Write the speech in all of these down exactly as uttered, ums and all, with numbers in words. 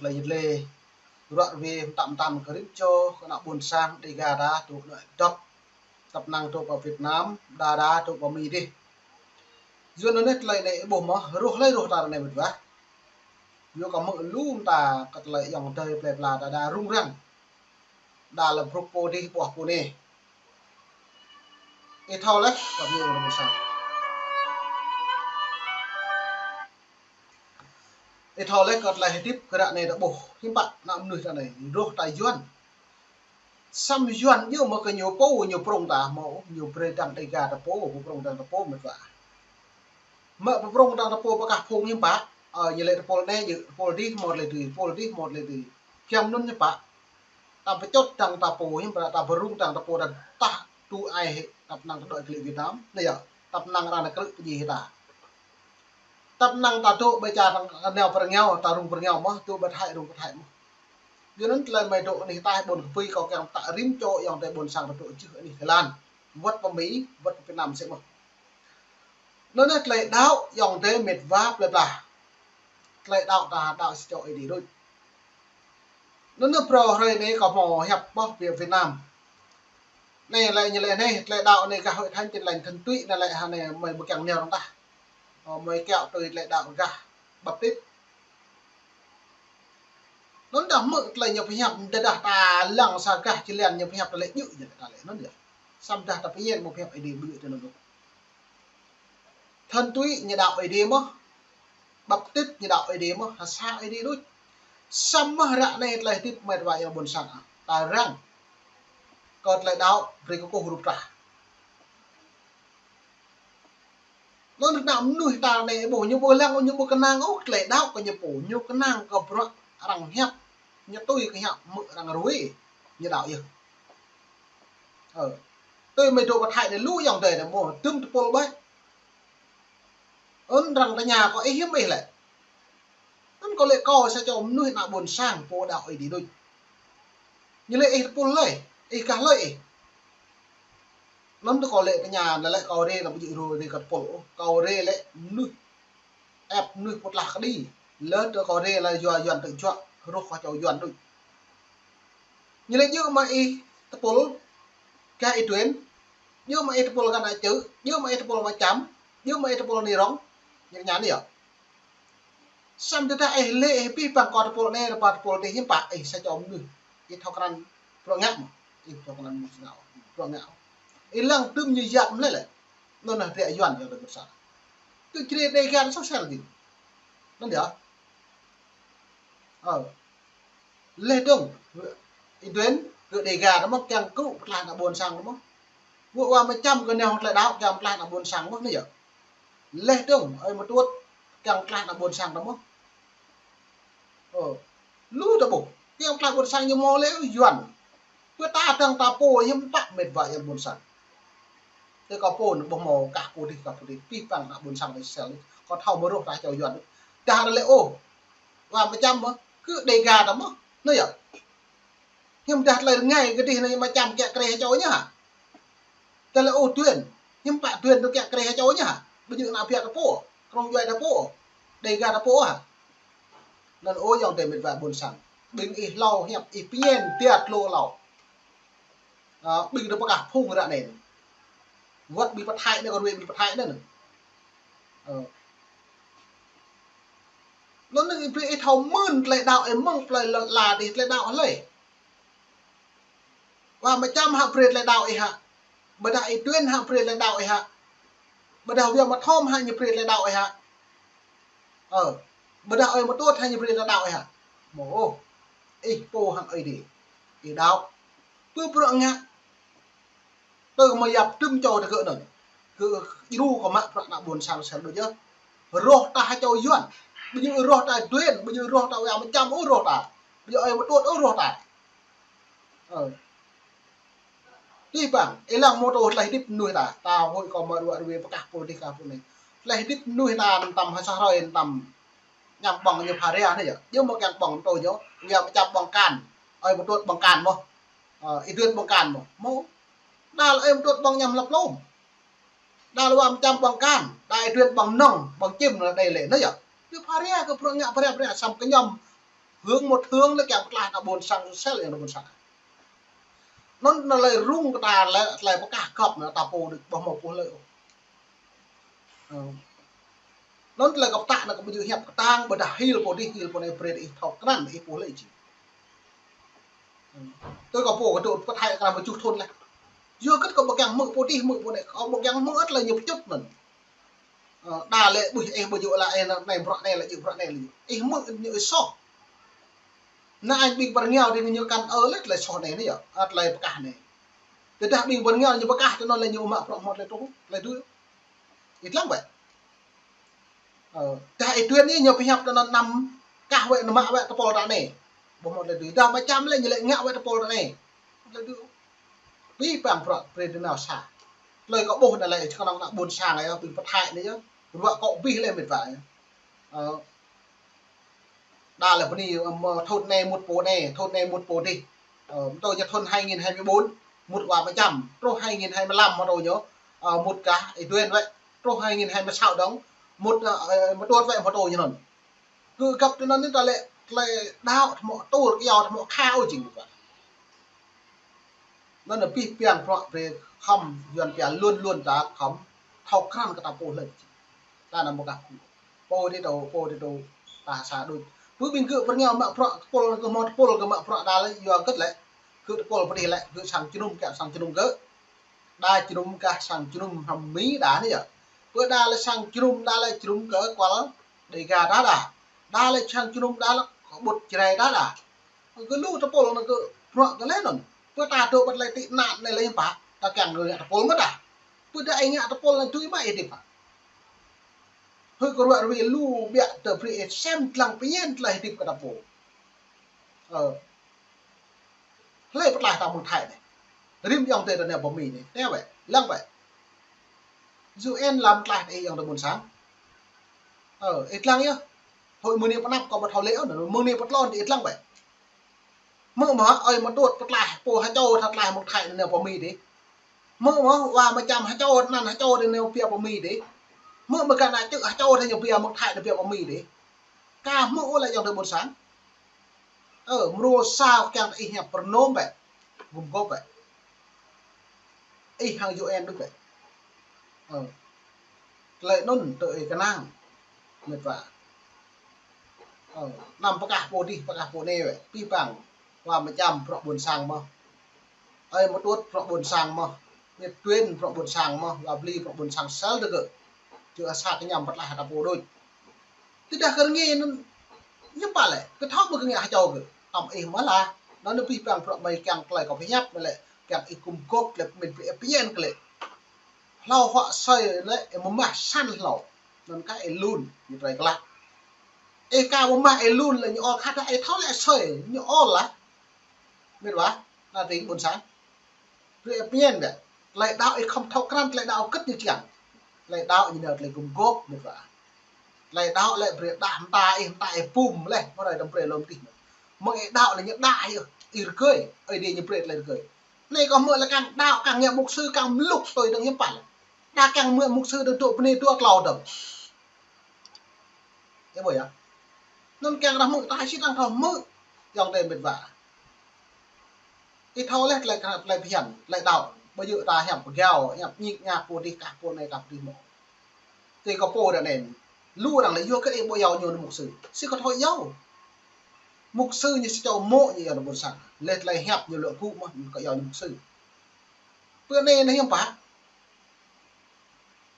Tơlơi yit lĕ, ruă rơwe mơtam mơtam kơ rĭm čô kơ ană ƀôn sang Dêga ta tŭ anŏ dŏp. Tăp năng tŭ pơ Việt Nam, đa đa tŭ pơ Mi dih. Yua anŭn tơlơi anai ih ƀuh mơ̆, rŏh lơi rŏh ta ră anai mĕt wa. Yua kơ mơ̆ lu mơta kơ tơlơi ayŏng adơi plơi pla ta đa rŭng răng. Đa lĕ brŭk pô dih ƀuah pô anai. Ih thâo lĕ, kơ ñu rŏng sa. Ih thâo lĕ kơ tơlơi hơdip kơ ră anai ta ƀuh, hiư̆m pă ană mơnuih ta anai, rŏh ta Yuan. Samơ̆ Yuan yơh mơ̆ kơ ñu pô, ñu prŏng ta mơ̆, ñu brơi dăng Dêga ta pô, pô prŏng dăng ta pô mĕt wa. Mơ̆ pô prŏng dăng ta pô pơkah phung hiư̆m pă, ơ, ñu lĕ tơpul anai, ñu tơpul dih mơ̆ tơlơi tui, tơpul dih mơ̆ tơlơi tui. Kiăng anŭn hiư̆m pă, ta pơčŏt dăng ta pô hiư̆m pă, ta pơrŭng dăng ta pô, ta tah tŭ ai hĕ, tăp năng ta dŏ klĭ Việt Nam, anai yơh, tăp năng arăng krư̆ pơdjai hĭ ta. Tăp năng ta dŏ ƀơi čar ta nao pơ rơngiao, ta rŭng pơ rơngiao mơ̆, dŏ ƀơi Thái rŭng pơ Thái mơ̆. Yua anŭn tơlơi mơi dŏ anih ta ƀôn kơpui kâo kiăng ta rĭm čô ayŏng adơi ƀôn sang ta dŏ jưh anih Thái Lan. Wơ̆t pơ Mi, wơ̆t pơ Việt Nam sĭt mơ̆. Anŭn tơlơi đaŏ ayŏng adơi mĕt wa plơi pla. Tơlơi đaŏ ta đaŏ sa čô Ơi Adai đôč. Anŭn phrâo hrơi anai kâo hmâo hiăp ƀơi Việt Nam. Anai lĕ ñu lĕ anai, tơlơi đaŏ anai gah Hội Thánh Tin Lành thuần túy anai lĕ ha anai mơi ƀu kiăng nao rŏng tah. Ơ, mơi kiaŏ tui tơlơi đaŏ gah Baptist. Anŭn dah mơ̆ tơlơi ñu pơhiăp, dah dah ta lăng sa gah či lăng ñu pơhiăp tơlơi djơ̆ jơ̆ ta lĕ anŭn yơh. Samơ̆ dah ta pơyên mơ̆ pơhiăp Ơi Adai ƀu djơ̆ tui anŭn. Thuần túy ñu đaŏ Ơi Adai mơ̆. Baptist ñu đaŏ Ơi Adai mơ̆, ha sa Ơi Adai đôč. Samơ̆ ră anai tơlơi hơdip mĕt wa ayŏng ƀôn sang ah. Ta răng. Kơ tơlơi đaŏ brơi kơkuh rup trah. Anŭn ană mơnuih ta anai ƀuh ñu ƀu lăng, ñu ƀu kơnang ôh tơlơi đaŏ kơ ñu pô, ñu kơnang kơ bruă arăng hiăp, ñu tui kơ hiăp mơ̆ arăng rui, ñu đaŏ yơh. Ơ. Tui mơi dŏ pơ Thái anai lu ayŏng adơi anai mơ̆, dŭm tơpul ƀai. Anŭn arăng tơña kơ ih hiư̆m ih lĕ. Anŭn kâo lĕ kâo sa čô mơnuih ană ƀôn sang pô đaŏ Ơi Adai đôč. Ñu lĕ ih tơpul hlơi, ih gah hlơi ih. Anŭn tơ kâo lĕ tơña, anŭn lĕ kâo rai anăm ƀu djơ̆ rai kơ tơpul ôh, kâo rai lĕ mơnuih ĕp mơnuih pơtlah kơđi. Lĕ tơ kâo rai lĕ yua Yuan tơ juă, rŏh kơ čô Yuan đôč. Ñu lĕ djơ̆ mă ih tơpul gah Y Tuên, djơ̆ mă ih tơpul gah ană Čư̆, djơ̆ mă ih tơpul Ama Čăm, djơ̆ mă ih tơpul Ni Rong, ñu tơña anai yơh. Samơ̆ tơdah ih lĕ ih pih păng kơ tơpul anai, păng tơpul adih hiư̆m pă ih sa čô mơnuih. Ih thâo krăn bruă ngă mơ̆. Ih thâo krăn mơnuih ngă, bruă ngă. Ih lăng dŭm ñu yap mơ̆ lĕ lĕ. Anŭn nah drơi Yuan yơh lĕ ƀôn sang. Tui drơi Dêga soh sel dih. Anŭn yơh. Ơ. Leh dơ̆ng, Y Tuên, kơ Dêga ta mơ̆ kiăng kru pơtlaih ană ƀôn sang ta mơ̆. Wơ̆t wa Ama Čăm kơ nao tơlơi đaŏ kiăng pơtlaih ană ƀôn sang mơ̆ anai yơh. Leh dơ̆ng, Ơi Mơtuôt kiăng pơtlaih ană ƀôn sang ta mơ̆. Ơ, lu ta ƀuh, kiăng pơtlaih ƀôn sang ñu hmâo lĕ Yuan. Pơ ta dăng ta pô hiư̆m pă mĕt wa ayŏng ƀôn sang. Tơ kâo pô anŭn ƀuh hmâo kah pô dih, kah pô dih, pih păng ană ƀôn sang ta sel, kâo thâo mơ̆ rŏh ta čô Yuan. Dah lĕ ôh, wa Ama Čăm mơ̆, kơ Dêga ta mơ̆, anai yơh. Hiư̆m dah tơlơi rơngai kơ dih anai Ama Čăm kiăng kreh čô ñu hă? Tơlơi ôh Tuên, hiư̆m pă Tuên tŭ kiăng kreh čô ñu hă? Ƀu djơ̆ ană biă ta pô, krong djuai ta pô, Dêga ta pô hă? Anŭn ơ ayŏng adơi mĕt wa ƀôn sang. Ƀing ih hlâo hiăp ih pơñen tiat hlâo hlâo. Ơ, ƀing ta pơkah phung ră anai. Wơ̆t ƀing pơ Thái anai kơ rui ƀing pơ Thái anai. Ơ. Anŭn ih brơi ih thâo mơ̆n tơlơi đaŏ ih mơ̆ng plơi la, la dih tơlơi đaŏ hlơi. Wa Ama Čăm hă brơi tơlơi đaŏ ih hă. Ƀôdah Y Tuên hă brơi tơlơi đaŏ ih hă. Ƀôdah wa Ama Thom hă ñu brơi tơlơi đaŏ ih hă. Ơ. Ƀôdah Ơi Mơtuôt hă ñu brơi tơlơi đaŏ ih hă. Mơ̆ ôh. Ih pô hăng Ơi Adai. Ih đaŏ. Pơ bruă ngă. Tơ kơ mơi yap dŭm čô tơ kơ anŭn. Kơ djru kơ mă bruă ană ƀôn sang sel đôč yơh. Rŏh ta ha čô Yuan. Ƀu djơ̆ rŏh ta Y Tuên, ƀu djơ̆ rŏh ta wa Ama Čăm ôh rŏh ta. Ƀu djơ̆ Ơi Mơtuôt ôh rŏh ta. Ơ. Dih bang, ih lăng mơ̆ tơlơi hơdip mơnuih ta, ta hơi kơ mă ruă rơwe pơkah pô dih kah pô anai. Tơlơi hơdip mơnuih ta anŭn tăm ha sa hrơi anŭn tăm ñăm ƀơ̆ng ñu pha ria anai yơh. Djơ̆ mơ̆ kiăng ƀơ̆ng tơ ñu, wa Ama Čăm ƀơ̆ng kan, Ơi Mơtuôt ƀơ̆ng kan mơ̆. Ơ, Y Tuên ƀơ̆ng kan mơ̆. Mơ̆. Đa lĕ Ơi Mơtuôt ƀơ̆ng ñăm lăp lom. Đa lĕ wa Ama Čăm ƀơ̆ng kan, đa Y Tuên ƀơ̆ng nong, ƀơ̆ng čim anŭn đei lĕ anai yơh. Ñu pha ria kơ bruă ngă pha ria pha ria samơ̆ kơ ñu Hương một hương lĕ kiăng pơtlaih ană ƀôn sang sel yang ană ƀôn sang. Anŭn anai lĕ rŭng kơ ta lĕ, tơlơi pơkah gŏp anŭn ta pô đôč ƀu hmâo pô lĕ. Ơ. Anŭn tơlơi kơ pơtă anŭn kơ ƀu djơ̆ hiăp kơtang, ƀôdah hil pô dih, hil pô anai brơi ih thâo krăn, ih pô lĕ či. Tui kơ pô kơ dŏ pơ Thái krăn pơjuh thŭn lĕ. Yua kơ kâo ƀu kiăng hmư̆ pô dih, hmư̆ pô anai, kâo ƀu kiăng hmư̆ tơlơi ñu pơčŭt anŭn. Ơ, đa lĕ ƀuh ih ƀu djơ̆ lĕ, ơ, anai bruă anai lĕ djơ̆, bruă anai lĕ djơ̆. Ih hmư̆ ñu ih soh. Ană ƀing pơ rơngiao dih ñu kăn ơ lĕ tơlơi soh anai anai yơh, ơ, tơlơi pơkah anai. Tơdah ƀing pơ rơngiao ñu pơkah tui anŭn lĕ ñu mă bruă hmâo tơlơi truh, tơlơi dưi. Ih lăng wơ̆t. Ơ, dah ih tui anai ñu pơhiăp tui anŭn anăm kah wơ̆t, anăm mă wơ̆t tơpul ta anai. Ƀu hmâo tơlơi dưi. Dah mơčăm lĕ ñu lĕ ngă wơ̆t tơpul ta anai. Tơlơi dưi. Abih bang bruă brơi tui nao sa. Tơlơi kâo ƀuh anai lĕ čơkơnơ̆ng ană ƀôn sang yơh, ƀing pơ Thái anai yơh. Bruă kâo abih lĕ met wa yơh. Ơ, đa lĕ bơni, ơ, thŭn anai mŭt pô anai, thŭn anai mŭt pô dih. Ơ, mơ̆ tui ñu thŭn hai nghìn hai mươi bốn, mŭt wa mơčăm, truh hai nghìn hai mươi lăm mơ̆ tui ñu, ơ, mŭt kah ih duen wơ̆t, truh hai nghìn hai mươi sáu dong, mŭt, ơ, ơ, mơ̆ tuăt wơ̆t mơ̆ tui ñu anŭn. Kơ găp tui anŭn anai ta lĕ, tơlơi đaŏ tơhmư̆ tŭl, kơyâo tơhmư̆ khao jing wơ̆t. Anŭn abih bang bruă brơi khŏm Yuan pia luôn luôn ta khŏm thâo krăn kơ ta pô lĕ. Ta anăm pơkah pô. Pô dih tŭ, pô dih tŭ, ta sa đôč. Pơ ƀing gơ̆ pơ rơngiao mă bruă tơpul kơ hmâo tơpul kơ mă bruă đa lĕ yua kơ lĕ. Gơ̆ tơpul pơ dih lĕ, gơ̆ sang jơnum kiăng sang jơnum gơ̆. Đa jơnum kah sang jơnum hrăm Mi đa anai yơh. Pơ đa lĕ sang jơnum đa lĕ jơnum kơ kual Đêga đa đa. Đa lĕ sang jơnum đa lĕ kơ ƀut Jrai đa đa. Kơ lu tơpul anŭn kơ bruă kơ lĕ anŭn. Pơ ta dŏ ƀơi tơlơi tị nạn anai lĕ pă, ta kiăng ngă tơpul mơ̆ ta. Pơ dah ih ngă tơpul anŭn tui mă ih hơdip pă. Hơi kơ ruă rơwe lu biă tơ brơi ih sem lăng pơñen tơlơi hơdip kơ ta pô. Ơ. Hlơi pơtlaih ta mơ̆ng Thái anai. Rĭm ayŏng adơi ta nao pơ Mi anai. Nao wơ̆t, lăng wơ̆t. U N lăm tlaih ih ayŏng adơi ƀôn sang. Ơ, ih lăng yơh. Hơi mơ̆ng anai pơ anăp kâo ƀu thâo lĕ ôh, mơ̆ng anai pơ tlôn ih lăng wơ̆t. Hmư̆ mơ̆, ơi mơ̆ tuăt pơtlaih, pô ha čô tha tlaih mơ̆ng Thái nao pơ Mi dih. Hmư̆ mơ̆, wa mơčăm ha čô, anăn ha čô dih nao pia pơ Mi dih. Hmư̆ mơ̆ gah ană čư̆ ha čô dih nao pia mơ̆ng Thái nao pia pơ Mi dih. Ka hmư̆ ôh lĕ ayŏng adơi ƀôn sang. Ơ, mrô sa kiăng ih hiăp pơrơnôm bĕ. Gum gôp bĕ. Ih hăng U N đôč bĕ. Ơ. Tơlơi anŭn tơ ih kơnang. Met wa. Ơ, anăm pơkah pô dih, pơkah pô anai wơ̆t. Abih bang. Wa mơčăm bruă ƀôn sang mơ̆. Ơi mơ̆ tuăt bruă ƀôn sang mơ̆. Met Tuen bruă ƀôn sang mơ̆. Wa Bli bruă ƀôn sang sel tơ gơ̆. Čư̆ sa kơñăm pơtlaih ta pô đôč. Tơdah kơ rơngiă anŭn, ñu pă lĕ, kơ thâo mơ̆ kơ ngă ha čô kơ. Tơm ih mơ̆ lah, anŭn abih bang bruă mơi kiăng tơlơi kâo pơhiăp mơi lĕ, kiăng ih gum gôp lĕ, pơmĭn brơi ih pơñen kơ lĕ. Hlâo huă asơi lĕ, ih mơmah săn hlâo. Anŭn kah ih lun, ñu brơi kơ lah. Ih ka mơmah ih lun lĕ ñu ôl khăt dah ih thâo lĕ asơi, ñu ôl lah. Met wa, ană tring ƀôn sang. Brơi ih pơñen bĕ. Tơlơi đaŏ ih khŏm thâo krăn, tơlơi đaŏ kơ̆t ñu čiăng. Tơlơi đaŏ ñu nao tơlơi gum gôp, met wa. Tơlơi đaŏ lĕ brơi đah mơta ih, mơta ih bum leh, mơ̆ rai tơm brơi lom tih. Mơ̆ng ih đaŏ lĕ ñu đah ih, ih rơgơi, Ơi Adai ñu brơi tơlơi rơgơi. Anai kâo hmư̆ lĕ kiăng đaŏ, kiăng ngă mục sư, kiăng mluk tui dơ̆ng hiư̆m pă lĕ. Đa kiăng ngă mục sư dơ̆ng dŏ bơnai dua klâo dơ̆ng. Ih ƀuh yơh. Anŭn kiăng arăng hmư̆, ta sĭt arăng thâo hmư̆. Ayŏng adơi met wa. Ih thâo leh tơlơi kơ, tơlơi phiăn, tơlơi đaŏ. Ƀu djơ̆ ta hiăp pơgao, hiăp ñik ñak pô dih kah pô anai kah pô dih mơ̆. Tui kơ pô ră anai. Lu arăng lĕ yua kơ ih ƀu iâu ñu anŭn mục sư. Sĭt kơ thâo iâu. Mục sư ñu sa čô mô̆ ñu iâu ană ƀôn sang. Leh tơlơi hiăp ñu luă gŭ mơ̆, kơ iâu ñu mục sư. Pơ anai anai hiư̆m pă.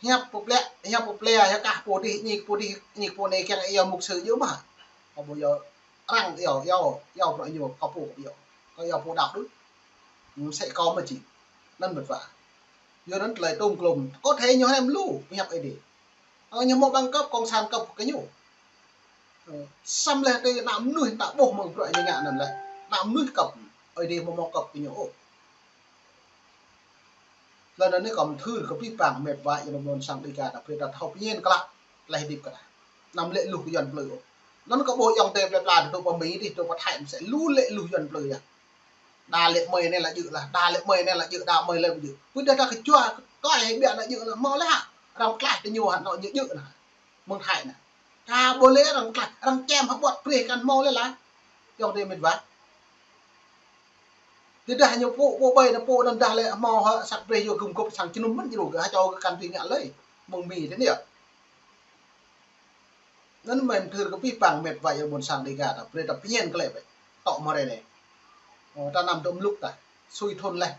Hiăp pơplĕ, hiăp pơplĕ, hiăp kah pô dih, ñik pô dih, ñik pô anai kiăng iâu mục sư djơ̆ mơ̆. Kâo ƀu iâu, arăng iâu, iâu, iâu bruă ñu, kâo pô iâu. Kâo iâu pô đaŏ đôč. Mơsĕ kâo mơ̆ či. Anŭn met wa. Yua anŭn tơlơi tôm klôm. Có thể ñu hrăm lu, pơhiăp Ơi Adai. Ơ, ñu hmâo bằng cấp, cộng sản cấp kơ ñu. Ơ, samơ̆ leh tơ ană mơnuih ta ƀuh mơ̆ng bruă ñu ngă anŭn lĕ. Ană mơnuih cấp, Ơi Adai hmâo hmâo cấp kơ ñu ôh. Lĕ anŭn anai kâo mơthưr kơ abih bang met wa ayŏng adơi ƀôn sang Dêga ta brơi ta thâo pơñen klă, tơlơi hơdip kơ ta. Anăm lĕ luh kơ Yuan plư ôh. Anŭn kâo ƀuh ayŏng adơi plơi pla dŏ pơ Mi dih, dŏ pơ Thái mơsĕ lu lĕ luh Yuan plư yơh. Đa lĕ mơi anai lĕ djơ̆ lah, đa lĕ mơi anai lĕ djơ̆, đa mơi lĕ djơ̆. Pơdah ta kơčua, kơ ai biă lĕ djơ̆ lah, hmâo lĕ hă. Arăng pơtlaih tơ ñu hă, anŏ ñu djơ̆ lah. Mơ̆ng Thái anai. Ka ƀu lĕ arăng pơtlaih, arăng čem hă ƀuăt brơi kăn hmâo lĕ lah. Yŏng tơ met wa. Tơdah ñu pô, pô ƀai anŭn pô anŭn dah lĕ hmâo hă sat brơi yua gum gŏp sang jơnum mơ̆n jru gah čô gah kăn tui ngă lơi. Mơ̆ng Mi tơ anai yơh. Anŭn mơ̆n thâo kơ abih bang met wa ayŏng ƀôn sang Dêga ta, brơi ta pơñen kơ lĕ bĕ. Tŏ mơ̆ rai anai. Ơ, ta anăm tơm lŭk ta. Sui thun laih.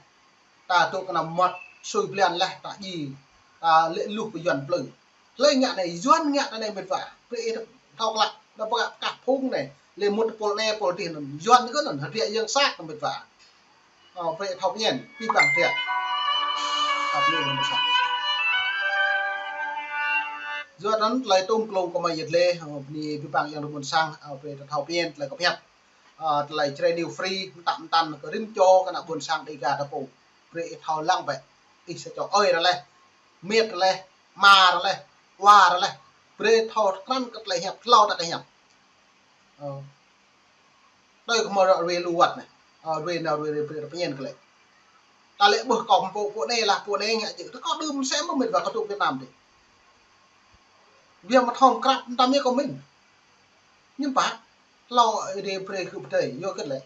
Ta tŭ kơ anăm mơmŏt, sui blan laih, ta ji. Ta lĕ luh pơ Yuan plư. Lơi ngă anai, Yuan ngă anai met wa. Brơi ih thâo klă, ta pơkă kah phung anai. Lĕ mŭt pôl anai, pôl adih anŭn. Yuan kơ anŭn, hơdră yang sat met wa. Ơ, brơi thâo pơñen, abih bang hơdră. Thâo pơñen mơ̆n sat. Yua anŭn tơlơi tŭm klông kơ mơi yet lĕ, ơ, bơni abih bang ayŏng adơi ƀôn sang, ơ, brơi ta thâo pơñen, tơlơi kơphet. Ơ, tơlơi Jrai New Free, mơtam mơtam kơ rĭm čô kơ ană ƀôn sang Dêga ta pô. Brơi ih thâo lăng bĕ. Ih sa čô ơi ră laih, met ră laih, ama ră laih, wa ră laih. Brơi thâo krăn kơ tơlơi hiăp, hlâo ta kơ hiăp. Ơ. Tui kơ mơ̆ ră ruai lu wăt anai. Ơ, ruai nao ruai ruai brơi ta pơñen kơ lĕ. Ta lĕ ƀuh kâo pô, pô anai lah, pô anai ngă jĕ. Tơ kâo đưm sem mơ̆ met wa kơ tŭ Việt Nam tơ. Biă mă thâo krăp mơtam yơh kâo mĭn. Hiư̆m pă, hlâo Ơi Adai brơi kơ pơdơi, yua kơ lĕ.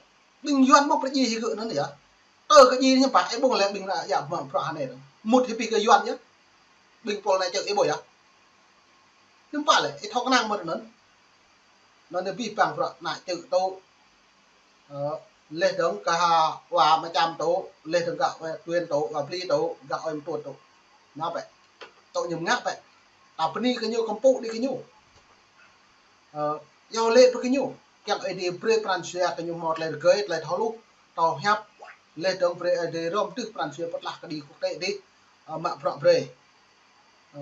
Ƀing Yuan mơ̆ pơdjai hĭ kơ anŭn yơh. Tơ kơ djai hiư̆m pă, ih ƀuh lĕ ƀing ană yă mă bruă hơnai. Mŭt hĭ abih kơ Yuan yơh. Ƀing pôl anai čơ̆ ih ƀuh yơh. Hiư̆m pă lĕ, ih thâo kơnang mơ̆ anŭn. Anŭn abih bang bruă ană čơ̆ tŭ. Ơ, laih dơ̆ng kơ wa Mơčăm tŭ, laih dơ̆ng kơ wa Tuyên tŭ, wa Bli tŭ, kơ ơi Mơtuôt tŭ. Nao bĕ. Tŭ ñu ngă bĕ. Ta bơni kơ ñu kơmpŭ đĭ kơ ñu. Ơ, yua lĕ pơ kơ ñu. Kiăng Ơi Adai brơi pran jua kơ ñu hmâo tơlơi rơgơi, tơlơi thâo hluh, thâo hiăp. Laih dơ̆ng brơi Ơi Adai hrŏm tưh pran jua pơtlaih kơđi quốc tế đih, ơ, mă bruă brơi. Ơ,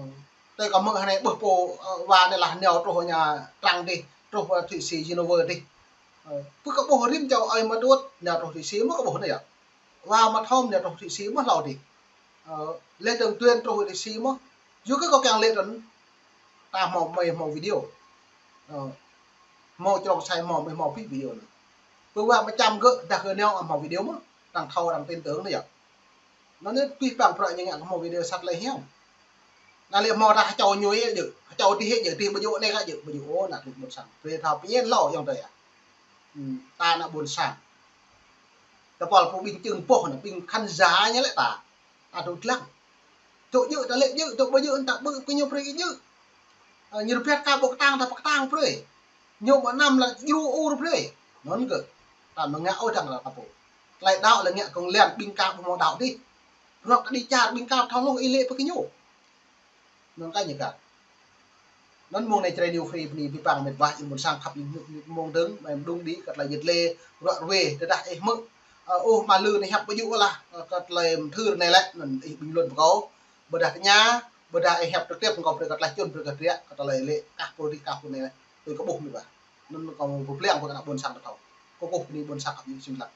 tui kâo hmư̆ hơnai ƀuh pô, ơ, wa anai lah nao truh ñu Prăng đih, truh, ơ, Thụy Sĩ Geneva đih. Ơ, pơ kâo ƀuh rĭm čô ơi Mơtuôt nao truh Thụy Sĩ mơ̆ kâo ƀuh anai yơh. Wa Mơthom nao truh Thụy Sĩ mơ̆ hlâo đih. Ơ, laih dơ̆ng Tuyên truh Thụy Sĩ mơ̆. Yua kơ kâo kiăng lĕ anŭn. Ta hmâo mơi hmâo video. Ơ, hmâo črông sai hmâo mơi hmâo abih video anŭn. Pơ wa Mơčăm gơ̆ dah gơ̆ nao hmâo video mơ̆. Arăng thâo arăng tin tưởng anai yơh. Anŭn anai abih bang bruă ñu ngă kơ hmâo video sat lĕ hiam. Anai lĕ hmâo dah čô ñu yơh djơ̆, čô adih yơh djơ̆, adih ƀu djơ̆ anai kơ djơ̆, ƀu djơ̆ ôh, ană tơlơi ƀôn sang. Brơi thâo pơñen hlâo ayŏng adơi yơh. Hmm, ta ană ƀôn sang. Tơpul pô ƀing čưng boh anai, ƀing khán giả ñu lĕ ta. Ta tŭ lăng. Tŭ djơ̆ ta lĕ djơ̆, tŭ ƀu djơ̆ ta ƀu kơ ñu brơi djơ̆. Ơ, ñu rơbat ka ƀu kơtang ta pơkơtang brơi. Ñu ƀu anăm lă djru ur brơi. Anŭn kơ. Ta mơ̆ ngă ôh dăng ră ta pô. Tơlơi đaŏ lĕ ngă kông lan ƀing ka ƀu hmâo đaŏ đih. Bruă kơđi čar ƀing ka thâo hluh ih lĕ pơ kơ ñu. Anŭn kơ ñu kah. Anŭn mông anai Jrai New Free bơni abih bang met wa ayŏng ƀôn sang khăp ling mông dơ̆ng, mơ̆ng dŭng đĭ kơ tơlơi yet lĕ, ruă ruê, tơdah ih hmư̆, ơ, ôh, mă lư anai hiăp ƀu djơ̆ lah, ơ, kơ tơlơi mơthưr anai lĕ, anŭn ih ƀing lŏn pơkâo. Ƀôdah tơña, ƀôdah ih hiăp trực tiếp pơkâo brơi kơ tơlơi čun brơi kơ hơdră, kơ tơlơi lĕ, kah pô đih kah pô anai lĕ, tui kâo ƀuh met wa. Anŭn kâo pơblang pơ kơ ană ƀôn sang ta thâo. Kâo kơkuh bơni ƀôn sang khăp ling sim lăng.